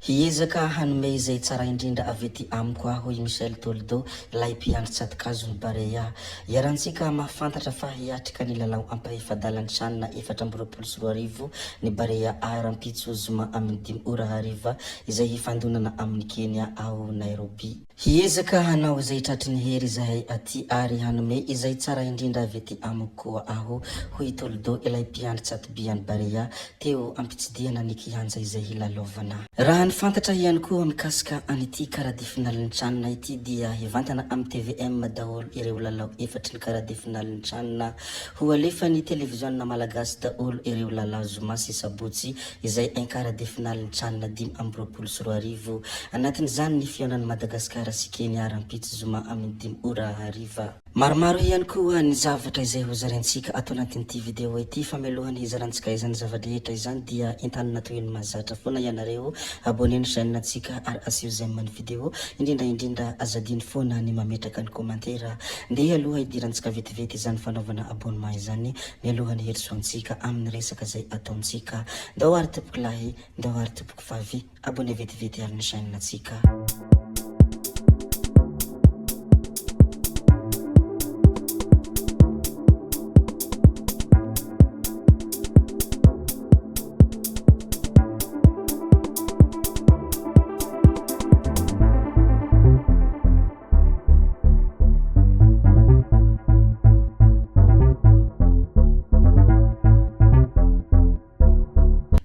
Hiezaka hanome izay tsara indrindra avy ety amiko aho, hoy i Michel Toldo, ilay mpiandry tsato-kazon'ny Barea. Iarahantsika mahafantatra fa hiatrika ny lalao ampahefa-dalan'ny Chan 2024 ny Barea A rahampitso zoma amin'ny dimy ora hariva izay hifandonana amin'i Kenya ao Nairobi. Hiezaka hanao izay tratry ny hery izahay aty ary hanome izay tsara indrindra avy ety amiko koa aho, hoy i Toldo, ilay mpiandry tsatobian'i Barea, teo am-pitsidihana ny kianja izay hilalaovana. Raha ny fantatra ihany koa mikasika an'ity karadifinal'ny Chan ity dia hivantana amin'ny tvm daholo ireo lalao efatry ny karadifinal'ny Chan. Ho alefan'ny televiziona malagasy daholo ireo lalao zoma sy sabotsy izay un quart de finale ny Chan 2025. Anatin'izany ny fihaonan'i Madagasikara sy Kenya rahampitso zoma amin'ny dimy ora hariva. Maromaro ihany koa ny zavatra izay ho zaraintsika ato anatin'ity video ity fa mialohan'ny hizarantsika izany zava-drehetra izany dia entanina toy ny mahazatra foana ianareo abonner ny chaîne ntsika ary asio j'aime ny video indrindra indrindra aza adino foana ny mametraka ny commentaire. Ndeha aloha hidirantsika vetivety izany fanaovana abonnement izany mialoha ny herisoantsika amin'ny resaka izay ataontsika. Ndao ary tompoko lahy, ndao ary tompoko vavy, abonné vetivety ary ny chaîne ntsika.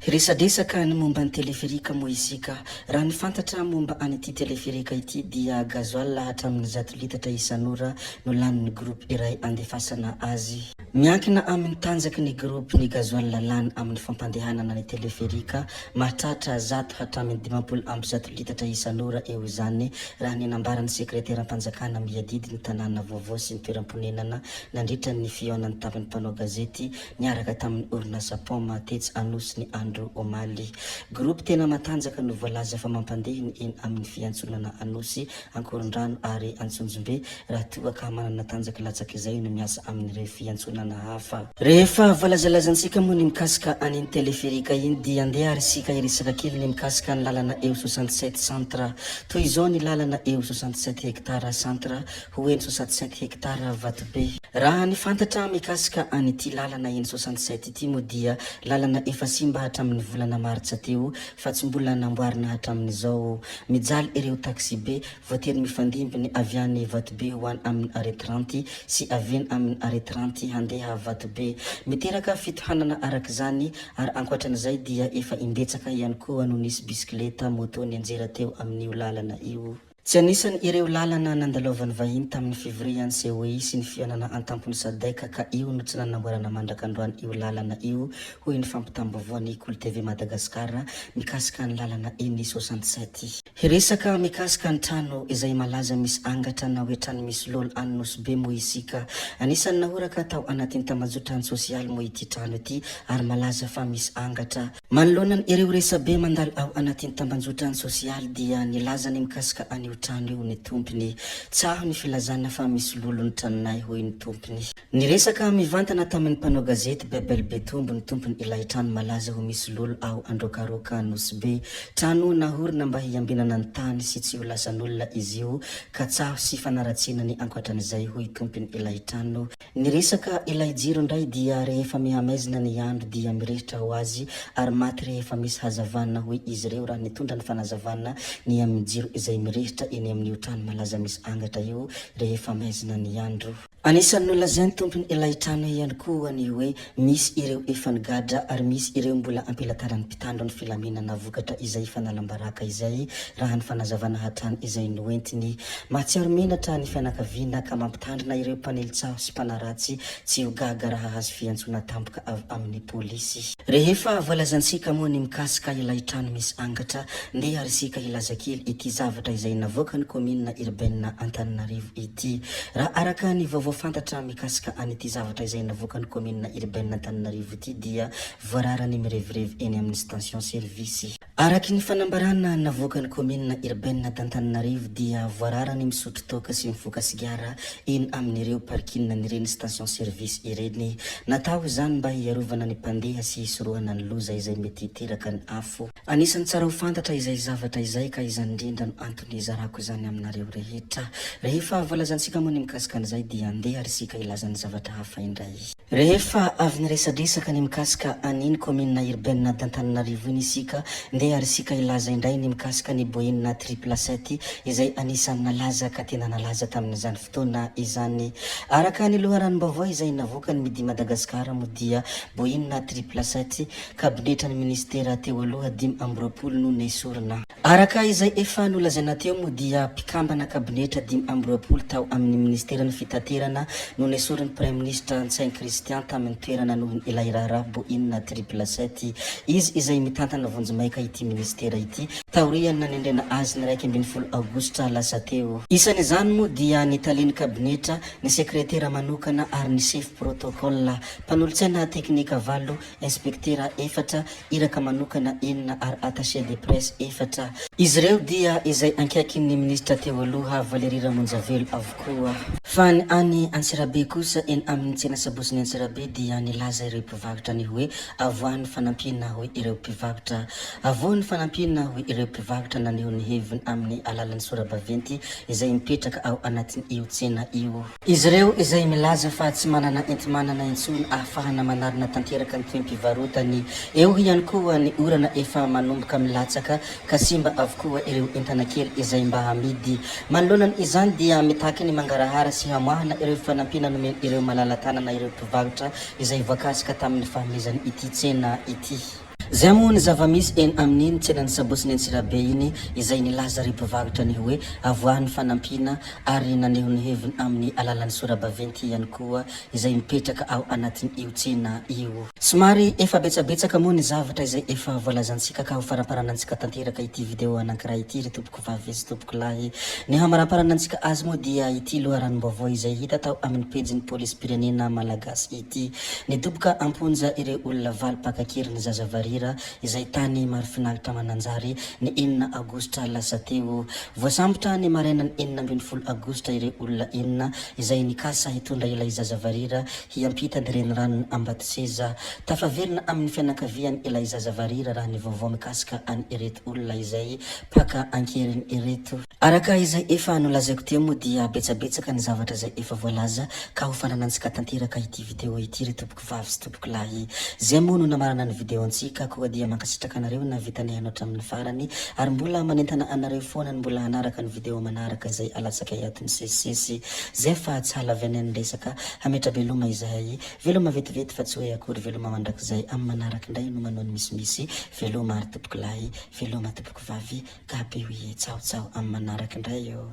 Hiresadresaka ny momba ny teleferika moa isika. Raha ny fantatra momba an'ity teleferika ity dia gasoil hatramin'ny zato litatra isan'ora no lanin'ny groupe iray andefasana azy. Miankina amin'ny tanjaky ny groupe ny gasoil lany amin'ny fampandehanana ny teleferika, Mahatratra zato hatramin'ny 150 litatra isan'ora eo izany, raha ny nambaran'ny sekreteram-panjakana miadidy ny tanàna vaovao sy ny toeram-ponenana nandritra ny fihaonany tamin'ny mpanao gazety niaraka tamin'ny orinasa Poma tetsy Anosy ny andro omaly. Groupe tena matanjaka no voalaza fa mampandeha ny eny amin'ny fiantsonana Anosy, Ankorondrano ary Antsonjombe raha toa ka manana tanjaka latsak'izay no miasa amin'ireo fiantsonana hafa. Rehefa voalazalazantsika moa ny mikasika an'iny teleferika iny dia andeha ary isika hiresaka kely ny mikasika ny lalana eo 67 centre. Toy izao ny lalana eo 67 hectares centre ho eny 67 hectares Vatobe. Raha ny fantatra mikasika an'ity lalana eny 67 ity moa dia lalana efa simba hatramin'ny volana martsa teo fa tsy mbola namboarina hatramin'izao. Mijaly ireo taxibe Voatery mifandimby ny avy any Vatobe ho any amin'ny Arrêt Tranty sy avy eny amin'ny Arrêt Tranty handeha Vatobe. Miteraka fitohanana araka izany ary ankoatran'izay dia efa imbetsaka ihany koa no nisy bisikileta, moto nianjera teo amin'io lalana io. Tsy anisan' ireo lalana nandalovan'ny vahiny tamin'ny fivorian'ny COI sy ny fihaonana an-tampon'ny Sadec ka io no tsy nanamboarana mandrak'androany io lalana io, hoy ny fampitam-baovaon'ny Kolo TV Madagascar mikasika ny lalana eny 67. Hiresaka mikasika ny trano izay malaza misy angatra na hoe trano misy lolo any Nosy Be moa isika. Anisan'ny nahoraka tao anatin'ny tambajotran-tsosialy moa ity trano ity ary malaza fa misy angatra. Manoloana ireo resabe mandalo ao anatin'ny tambanjotran-tsosialy dia nilaza ny mikasika an'io trano io ny tompony. Tsaho ny filazana fa misy lolo ny tranonay hoy ny tompony. Niresaka mivantana tamin'ny mpanao gazety Bebel Betombo ny tompon' ilay trano malaza ho misy lolo ao Androkaroka, Nosy Be. Trano nahorina mba hiambinana ny tany sy tsy ho lasan'olona izy io ka tsaho sy fanaratsiana ny ankoatran'izay hoy tompon' ilay trano. Niresaka ilay jiro indray dia rehefa mihamaizina ny andro dia mirehitra ho azy ary maty rehefa misy hazavana hoy izy ireo raha nitondra ny fanazavana ny amin'ny jiro izay mirehitra eny amin'io trano malaza misy angatra io rehefa maizina ny andro. Anisan'ny nolazain'ny tompon' ilay trano ihany koa ny hoe misy ireo efa nigadra ary misy ireo mbola am-pelatanan'ny mpitandro ny filaminana vokatra izay fanalam-baraka izay raha ny fanazavana hatrany izay noentiny. Mahatsiaro menatra ny fianakaviana ka mampitandrina ireo mpanely tsaho sy mpanaratsy tsy ho gaga raha hahazo fiantsoana tampoka avy amin'ny polisy. Rehefa voalazantsika moa ny mikasika ilay trano misy angatra, ndeha ary isika hilaza kely ity zavatra izay. navoakan'ny kaominina urbaine Antananarivo ity. Raha araka ny vaovao fantatra mikasika an'ity zavatra izay navoakan'ny kaominina urbaine Antananarivo ity dia voarara ny mirevirevy eny amin'ny station service. Araky ny fanambarana navoakan'ny kaominina urbaine d'Antananarivo dia voarara ny misotro toaka sy mifoka sigara eny amin'ireo parking an'ireny station service ireny. Natao izany mba hiarovana ny mpandeha sy hisorohana ny loza izay mety hiteraka ny afo. Anisan'ny tsara ho fantatra izay zavatra izay ka izany indrindra no antony hizarako izany aminareo rehetra. Rehefa voalazantsika moa ny mikasika an'izay dia andeha ary isika hilaza ny zavatra hafa indray. Rehefa avy niresadresaka ny mikasika an'iny kaominina urbaine d'Antananarivo iny isika, ndeha ary isika hilaza indray ny mikasika ny Boina triple sept izay anisan'ny nalaza ka tena nalaza tamin'izany fotoana izany. Araka ny loharanom-baovao izay navoakan'ny Midi Madagascar moa dia Boina triple sept, kabinetran'ny minisitera teo aloha 25 no nesorina. Araka izay efa nolazaina teo moa dia mpikambana kabinetra 25 tao amin'ny minisiteran'ny fitaterana no nesorin'ny praiminisitra Ntsay Christian tamin'ny toerana noho ilay raharaha Boeing triple sept. Izy izay mitantana vonjimaika ity minisitera ity taorian'ny nanendrena azy ny 11 aogositra lasa teo. Isan'izany moa dia ny talen'ny kabinetra, ny sekretera manokana ary ny sefo protocole. Mpanolotsaina teknika valo, inspektera efatra, iraka manokana enina ary attaché de presse efatra. Izy ireo dia izay ankaikin'ny minisitra teo aloha Valérie Ramonjavelo avokoa. Fa ny any Antsirabe kosa, eny amin'ny tsena Sabotsy Antsirabe dia nilaza ireo mpivarotra ny hoe avoahan'ny fanampiana hoy ireo mpivarotra. Avoahan'ny fanampiana hoy ireo mpivarotra naneho ny heviny amin'ny alalan'ny sora-baventy izay mipetraka ao anatin'io tsena io. Izy ireo izay milaza fa tsy manana enti-manana intsony ahafahana manarina tanteraka ny toem-pivarotany. Eo ihany koa ny orana efa manomboka milatsaka ka simba avokoa ireo entana kely izay mba amidy. Manoloana izany dia mitaky ny mangarahara sy hamoahana ireo fanampiana nomen'ireo malala-tanana ireo mpivarotra izay voakasika tamin'ny fahamezana ity tsena ity. Zay moa ny zava-misy eny amin'iny tsenan'ny Sabotsy ny Antsirabe iny izay nilaza ry mpivarotra ny hoe avoahan'ny fanampiana ary naneho ny heviny amin'ny alalan'ny sora-baventy ihany koa izay mipetraka ao anatin'io tsena io. Somary efa betsabetsaka moa ny zavatra izay efa voalazantsika ka ho faramparanantsika tanteraka ity video anankiray ity ry tompokovavy sy tompokolahy. Ny hamaramparanantsika azy moa dia ity loharanom-baovao izay hita tao amin'ny pejin'ny polisim-pirenena malagasy ity. Nidoboka am-ponja ireo olona valo mpaka an-keriny zaza varira izay tany Marofinaritra Mananjary ny enina aogositra lasa teo. Voasambotra ny marainan'ny 16 aogositra ireo olona enina izay nikasa hitondra ilay zaza varira hiampita ny reniranon'i Ambatoseza. Tafaverina amin'ny fianakaviany ilay zaza varira raha ny vaovao mikasika an'ireto olona izay mpaka an-keriny ireto. Araka izay efa nolazaiko teo moa dia betsabetsaka ny zavatra izay efa voalaza ka ho fananantsika tanteraka ity video ity ry tompoko vavy sy tompoko lahy. Zay moa no namarana ny video antsika koa dia mankasitraka anareo nahavita nihaino hatramin'ny farany ary mbola manentana anareo foana ny mbola hanaraka ny video manaraka izay alatsakay ato misesisesy. Zay fa tsy halavianay ny resaka, hametra-beloma izahay. Veloma vetivety fa tsy hoe akory veloma mandrakizay amin'ny manaraka indray no manao ny misimisy. Veloma ary tompoko lahy, veloma tompoko vavy. Gaby oye, tsaho tsaho amin'ny manaraka indray ô.